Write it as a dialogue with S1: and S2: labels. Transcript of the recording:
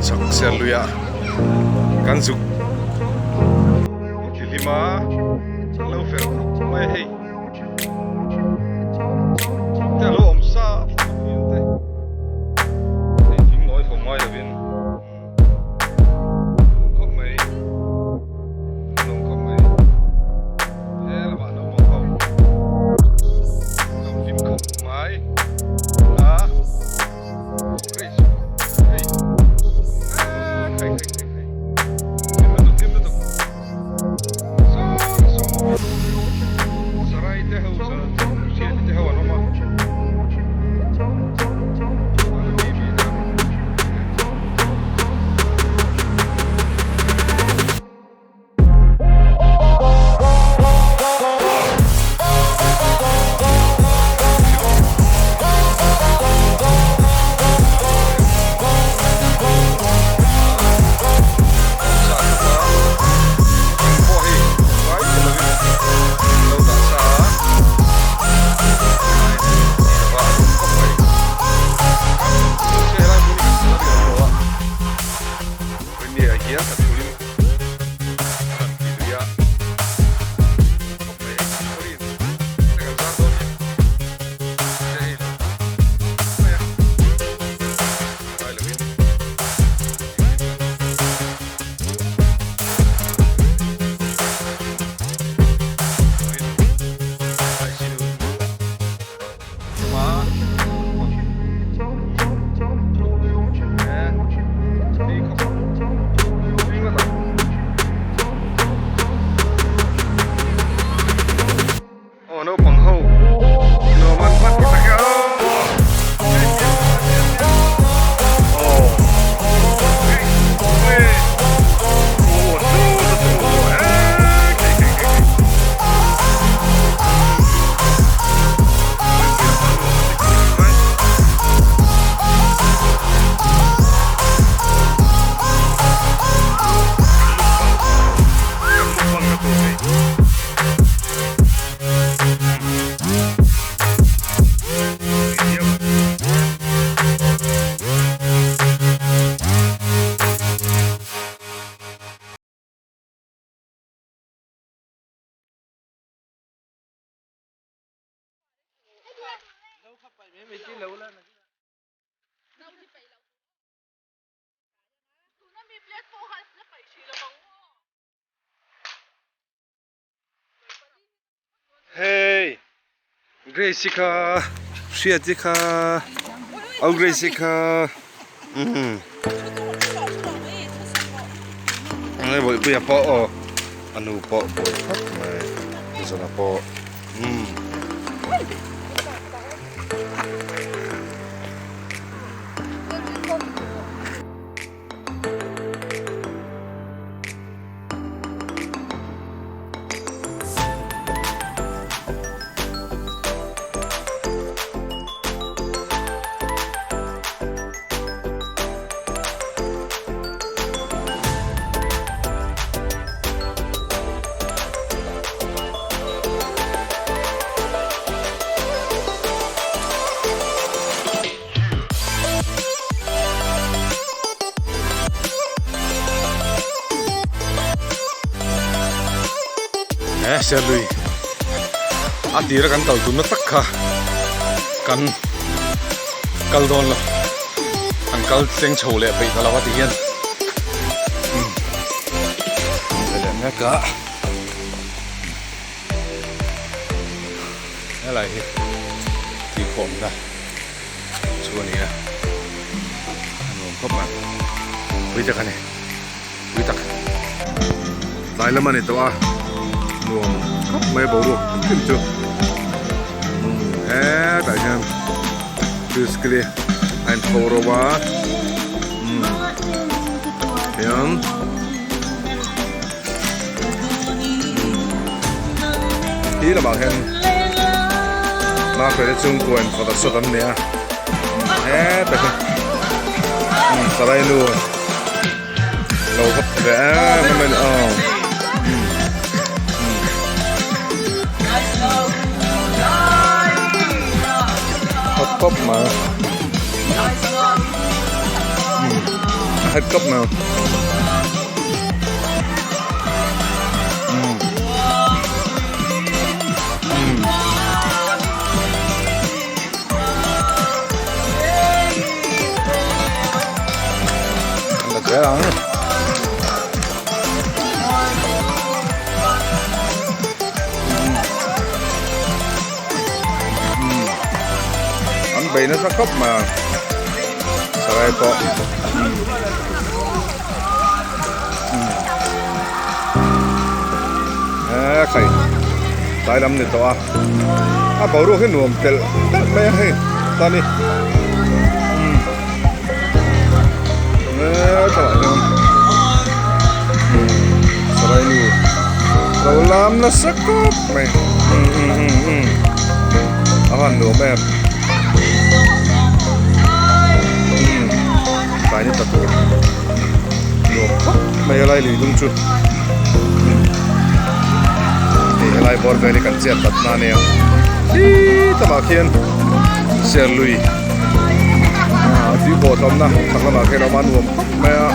S1: Chhak Serluia kan zuk inti hlim a, an lo fel khawp mai a hei. Te a lo awm sa thin te hei thing nawi fo ngai lovin nuam khawp mai nuam khawp mai he lamah naupang ho an lo hlim khawp mai a Grace hei hei hei hei hei hlim lutuk hlim lutuk. Pawh hei vai ta lovin an lo dah sa a, va a lum khawp mai. Mahse helai hmun hi kan la riau lo a, Rinnie ah hian a thulin a rawn ti lui a, khawp mai hei Korean te kan zar dawn nia, mahse hei lo mai a, vai lovin. Aw naupang ho nuam an hman tak e aw aw Hey Grace kha Hriati kha Au Grace kha umm Ngai Bawihpuia pawh aw a nu pawh buai khawp mai Zana pawh umm. He Serlui a tira kan kal tumna tak kha kan kal dawn lo kan kal tleng chho leh peih ta lo a ti hian leh mek a helai hi tihkhawmna. Chu a ni a, a nuam khawp mai, pui tak a ni, pui tak. Tlai lam a ni tawh a, nuam khawp mai boruak hrim hrim chu hetah hian basically a in pho ro a hian Hi lamah hian Margaret-i chhungkua in photo shot an nei a hetah hian sarai nu lo va ve em em a ni aw khawp khawp mai. khat khawp mai a. An bei nasa khawp mai a sarai pawh eee khai tlai lam ni tawh a a boruak hi nuam telh telh mai a hei tani eee tah hian sarai nu lo lam nasa khawp mai umm umm umm umm a han nuam em umm tlai ni ta tur nuam khawp mai a lai lui dum chu hei helai bawr vel hi kan chet that na ania khi tamah khian serlui ah tui bawh hlawmna chhak lamah khian a awm a nuam khawp mai a.